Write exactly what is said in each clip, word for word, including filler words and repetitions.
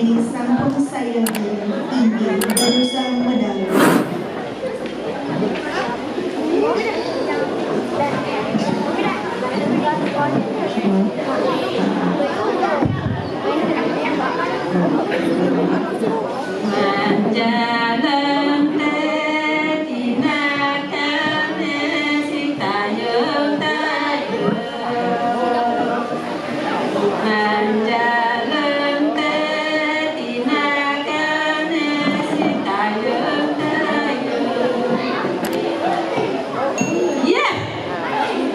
Sampun sayanten inggih dadosan medal. Manjaleng tetinakané sitayung-tayung. Manjaleng tetinakané sitayung-tayung. Yéh,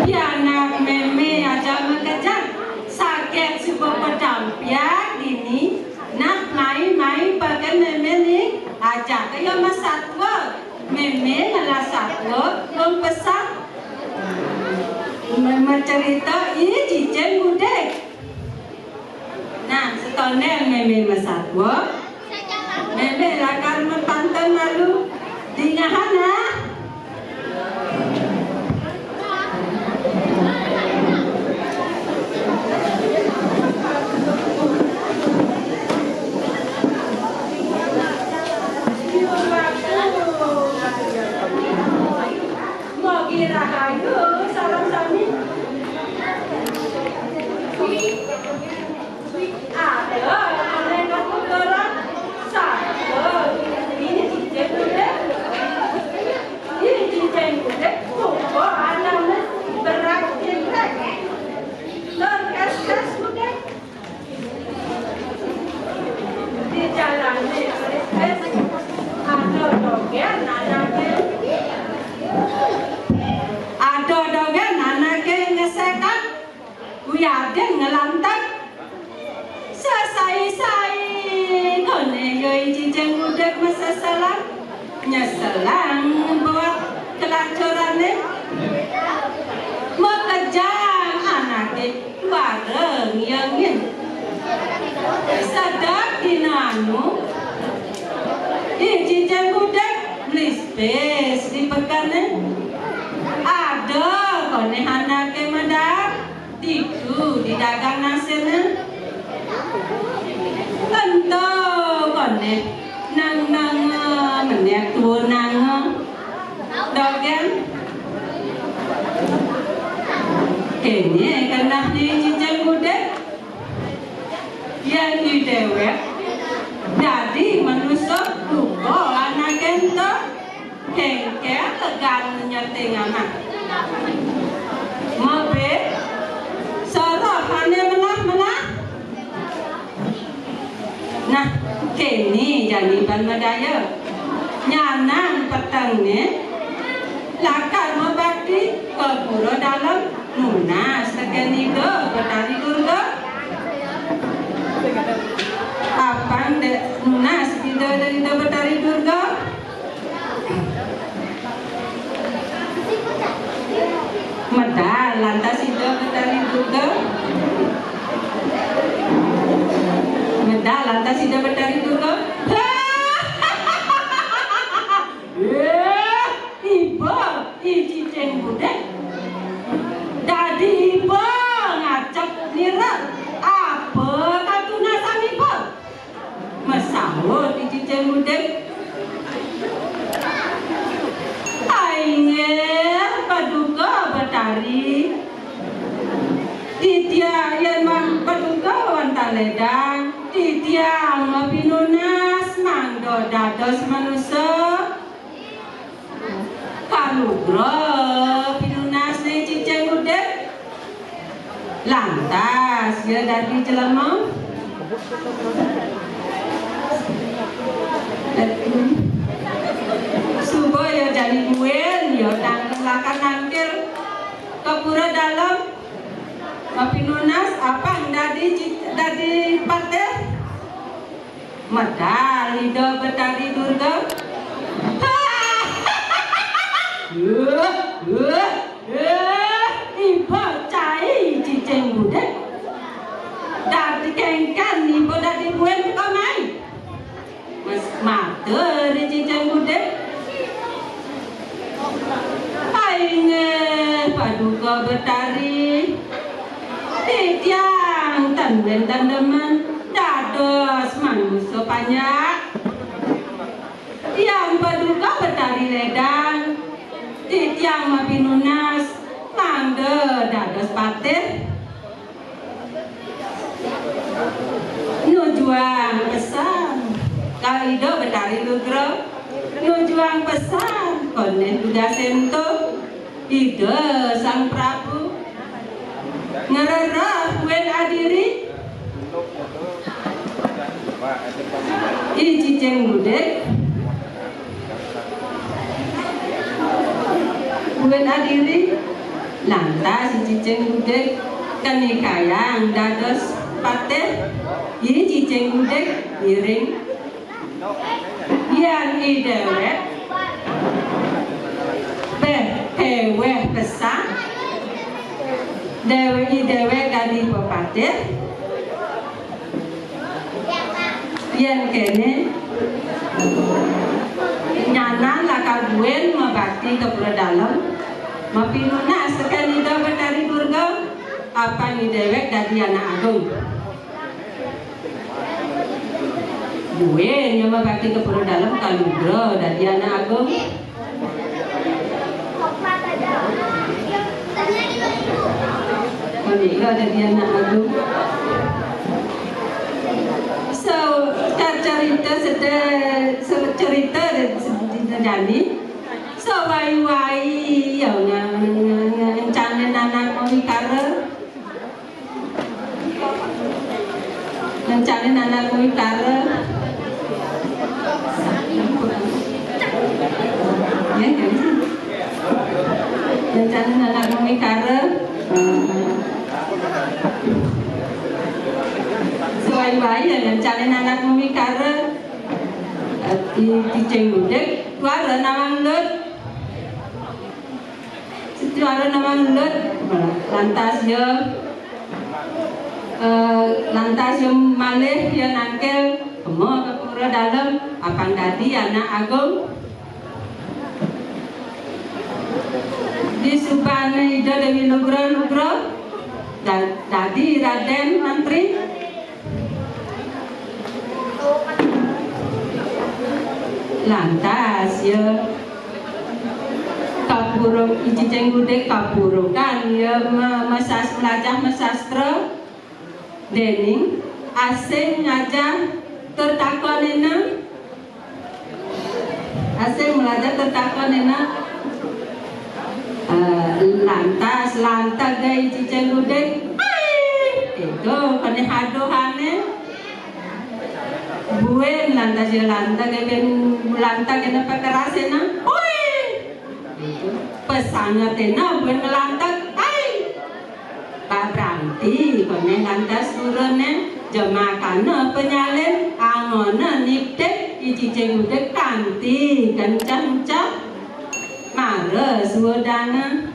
pianak mémé ajak makejang. Saget suba padampiak dini. Nah, mai-mai peken mémé ning ajak kaya masatua. Mémé ngelah satua, mempesang. Mé-, macerita I Cicing Gudig. Nah, setondel mémé masatua. Mémé lakar mapantun malu. Dingahan, ah. Mugi rahayu sareng sami. Ada, ada kakuturan. Satu, ini Cicing Gudig. Ini Cicing Gudig, kuku anaknya berat, jebrek. Lor, kes, kes, Gudig. Di jalan ini, ada dogén anaké. Ada dogén anaké ngesekat. Wiadin ngelantak. Sesai-sai koné ya I Cicing Gudig maseselan. Nyeselang buat kelacurané. Makejang anaké bareng yengin. Sedek dina anu, I Cicing Gudig mlispis di pekené. Ada koné anaké medal. Ditu di dagang nasiné. Ento koné nang-nanga menék tua nanga. Dogén. Kéné kenehné Cicing Gudig. Yén i déwék dadi manusa, duka anaké ento. Kéngkén legan nyeting anak. Mabé, sorohané melah-melah. Nah, kéné jani ban madaya. Nyanan petengné, lakar mabakti ka Pura Dalem, nunas tekén Ida Betari Durga. Apang dé nunas Ida, Ida Betari Durga. Medal lantas Ida Betari Durga. Medal lantas Ida Betari Durga. Éh, iba, I Cicing Gudig. Dadi iba ngajak nira. Apa katunasan iba? Masaut I Cicing Gudig. Inggih Paduka Betari. Titiang yén mang Paduka wantah lédang, titiang mapinunas mangda dados manusa. Kalugra pinunasné Cicing Gudig. Lantas ya dadi jelema. Suba ya jani buin, ya nang-, lakar nangkil ka Pura Dalem. Mapinunas apang dadi ci-, dadi patih. Medal Ida Betari Durga. Éh, éh, éh, iba cai Cicing Gudig. Dadi kéngkén iba dadi buin teka mai. Mas matur I Cicing Gudig. Inggih Paduka Betari. Titiang ten wénten demen. dados manusa panjak. Tiang Paduka Betari Ledang, titiang mapinunas mangda dados patih. Nujuang pesan ka Ida Betari Lugra, nujuang pesan koneh dugasento Ida Sang Prabu. Ngrereh buin adiri, I Cicing Gudig. Buin adiri, lantas I Cicing Gudig kanikayang dados patih. I Cicing Gudig ngiring. Yan I déwék béh kéwéh pesan, déwék I déwék dadi pepatih. Yén kéné, nyanan lakar buin mabakti ka pura dalem, mapinunas tekén Ida Betari Durga, apang I déwék dadi anak agung. Buin ya mabakti ka pura dalem, kalugra dadi anak agung. Menika dadi anak agung. So, carita sedek, cerita sedina jani. Sawai-wai ya nga-, nga-, nga-, ngencanin anak mawikara. Ngencanin anak mawikara. Ya, ya. Ngencanin anak mawikara. Sawai-wai ya ngencanin anak mawikara. I Cicing Gudig, tuara nawang lut. Setuara nawang lut, lantas ya, eh, lantas ya malih ya nangkil kema ka pura dalem, apang dadi anak agung. Disubane Ida Déwi Lugra-lugra, da-, dadi Raden Mantri. Lantas ya kapuruk, I Cicing Gudig kapurukan ya ma-, masas-, mlajah masastra, dening asing ngajah tur takonena. Asing mlajah tur takonena. Eh, lantas lanteg I Cicing Gudig. Ai, itu kene haduhane. Buin lantas ya lanteg, ben lanteg ene pakerasena. Hui. Pesangetena buin ngelanteg. Ai. Babranti, kone lantas turune, jemakana penyalin, angona nitip, I Cicing Gudig kanti kencah-kencah. Mara suwedana.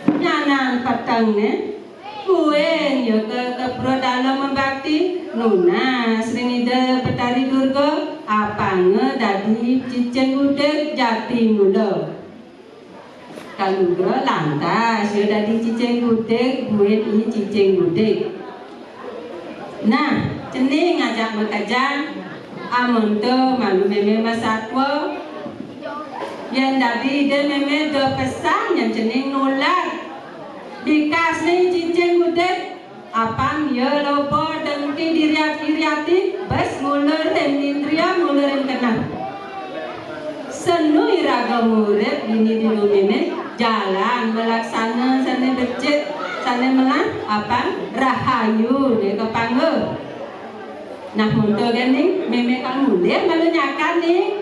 Nyanan petengne, buin ya ke, ke pura dalem mabakti, nunas ring Ida Betari Durga, apanga dadi Cicing Gudig jati mula. Kalugra lantas ya dadi Cicing Gudig, buin I Cicing Gudig. Nah, cening ngajak makejang, amonto malu meme masatwa. Yen dadi ide meme do pesan, yen cening nular. Bikasne I Cicing Gudig, apang ya loba dengki diriat-diriati, bes ngulurin indria, ngulurin keneh. Senu iraga murid dini dinu mene, jalan malaksana sane becik, sane melah, apang rahayu ne kapangga. Nah, muntul gening, meme kang mulih malu nyakan ning.